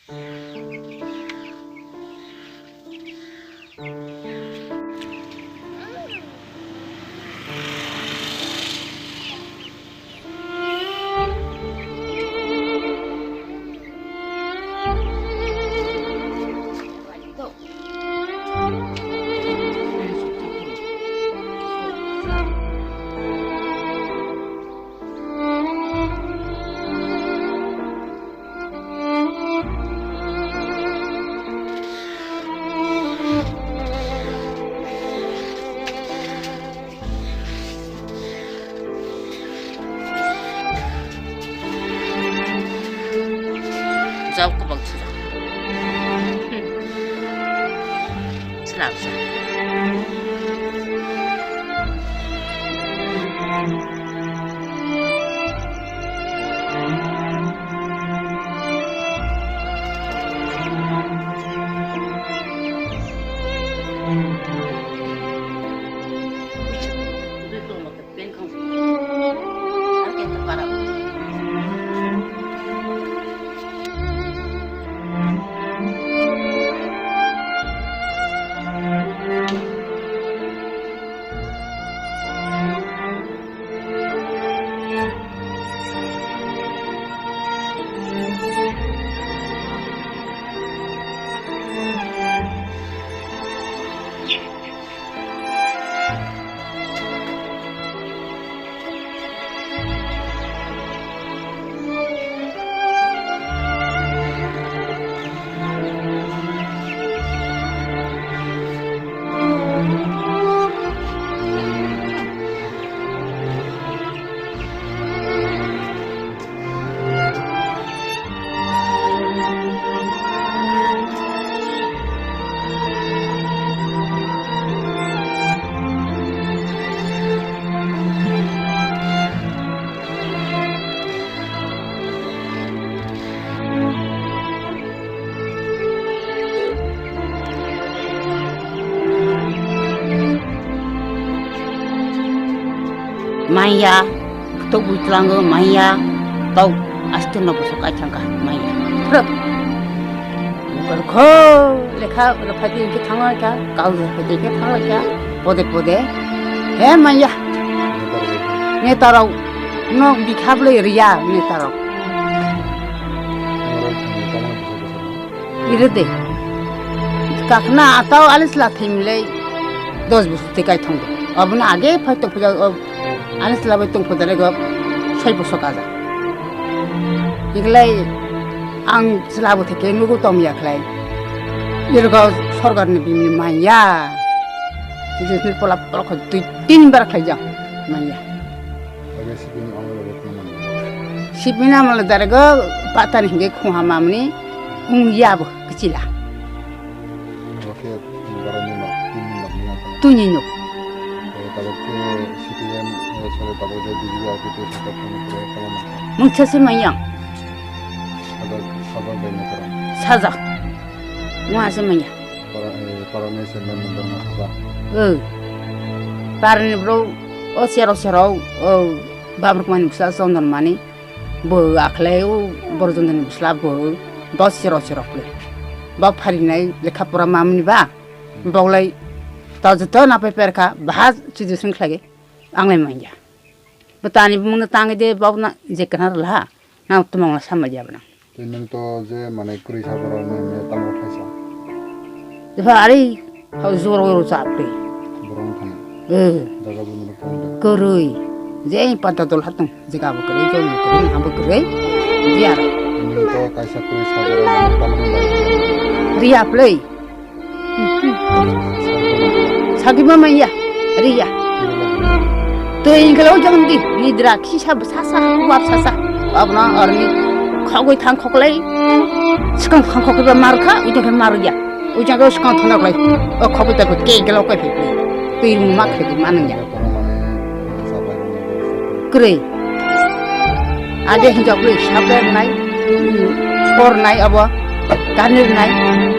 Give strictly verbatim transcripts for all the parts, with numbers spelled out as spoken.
Jok kubang sujak. Sila sila. Manya, ketok bui tlango manya, tau aste no bosok kai thangka manya. Phrap. Nokar kho lekha rwphai twi khe thanglaikha, kau rwphai twi khe thanglaikha, pode pode. He manya. Netarok no bikha bwlai riya netarok. Iri de. Kakna atau alis la thimlei dos bosor tei kai thangdo. Aboni age phai tong phai alis la bai tong phai go soi bosor kaja. Iglai ang sila bo theke nugu tom ya khlai. Irgo sorgar ni bini manya. Jisni pola pola kho dui tin bar khlai jang manya. Age sibini amalo bo khum manya. Sibini amalo dargo patani hinge khum hamamni ung ya bo kchila. Oke, borokni nok, tini nok ni nok. Tuni nok. Eh, tabuk ke C P M, eh, sorry, tabuk ke B J P office ke support khamu khe tamo nangkha. Mungsa se mayang. Sajak, sajak bai nokra. Sajak. Mungsa se mayang. Para, eh, para ni se member nokra. Eh. Para ni bro, o sero sero, o babruk mani bwsa Chondon mani. Bo akhlai o borok jondani bwsla bo, bo sero sero khlai. Bo pharinai lekha pora mamani ba, boglai ta joto napai perkha, baha situation khlai anglai manya. Bo tani bumungno tangi de, bo na je kana rwla, na tumang la samal ya bana. Tei nwng to je mane kwrwi sa borok nai me tamo khlaisa. Epha ari hau joro joro chapri. Borok thani. Eh. Jaga bumungno thani. Kwrwi. Je pata dol hatung. Jega bo kwrwi, jol bo kwrwi, ham bo kwrwi. Biar. Nwng to kaisa kwrwi sa borok nai tamo bai. Riya play. Sagima manya, riya. Twi hingkhe o jong di, nidra khisa bwsa sa, wap sa sa. Abna arni khogwi thang khoklai. Sikang thang khoklai ba mar kha, ujang khe mar ya. Ujang khe sikang thang khoklai. O khogwi ta ke gelo kai phi. Twi ma khe ma nang ya. Kwrwi. Age hinjak kwrwi, sabai rwnai, hor nai abo, kanir nai,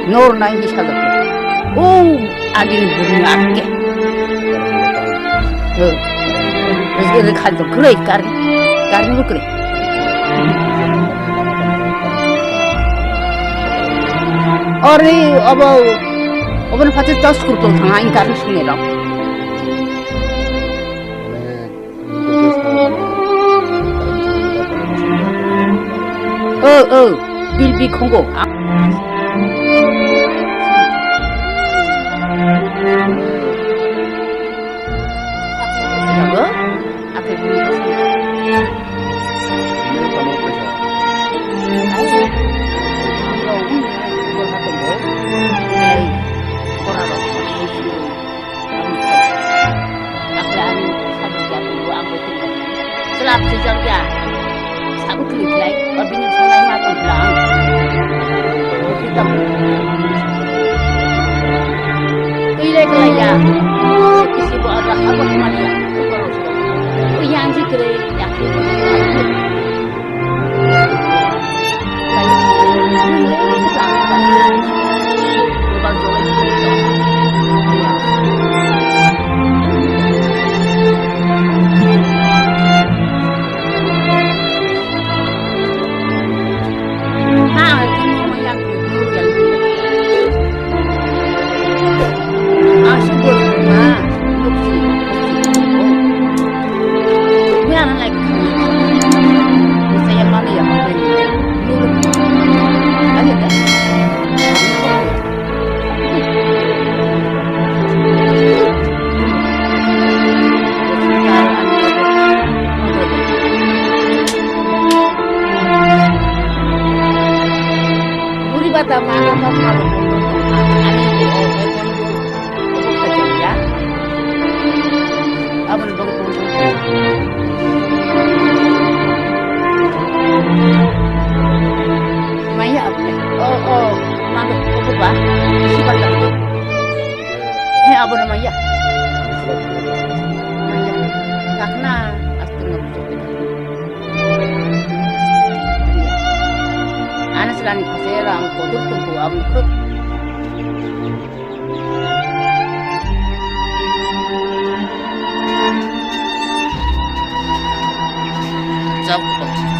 nor nai, hinwi sajak kwrwi. O, age ni buri ake. Rijik rijik khajak kwrwi, kar, karni bo kwrwi. Ori obo, obo ni phachi tas kurto thang ang karin sini rok. O, o, bil bi khongo. Akhai bini bwskango. Bini tamo kaisa. Ai, bini rok wngya, bini rok tongo. Ai, bora rok tongo. Akhai ani sabu ya tongo, ang bo tongo. Selap sejak ya. Sabu klik lai, o bini sanai ma tong lang. Twi lai khlai ya. Kisi bo ada apa kemana ya? Yang si kere ya. Buri bata ma no ma ma ani o o o o ya. Abang bang. Maya apa? Oh, oh, mana apa ba? Siapa tak? He, apa namanya? Maya. Kakna, astagfirullah. Anas lani kasih orang kotor tuh, aku ikut. Jauh.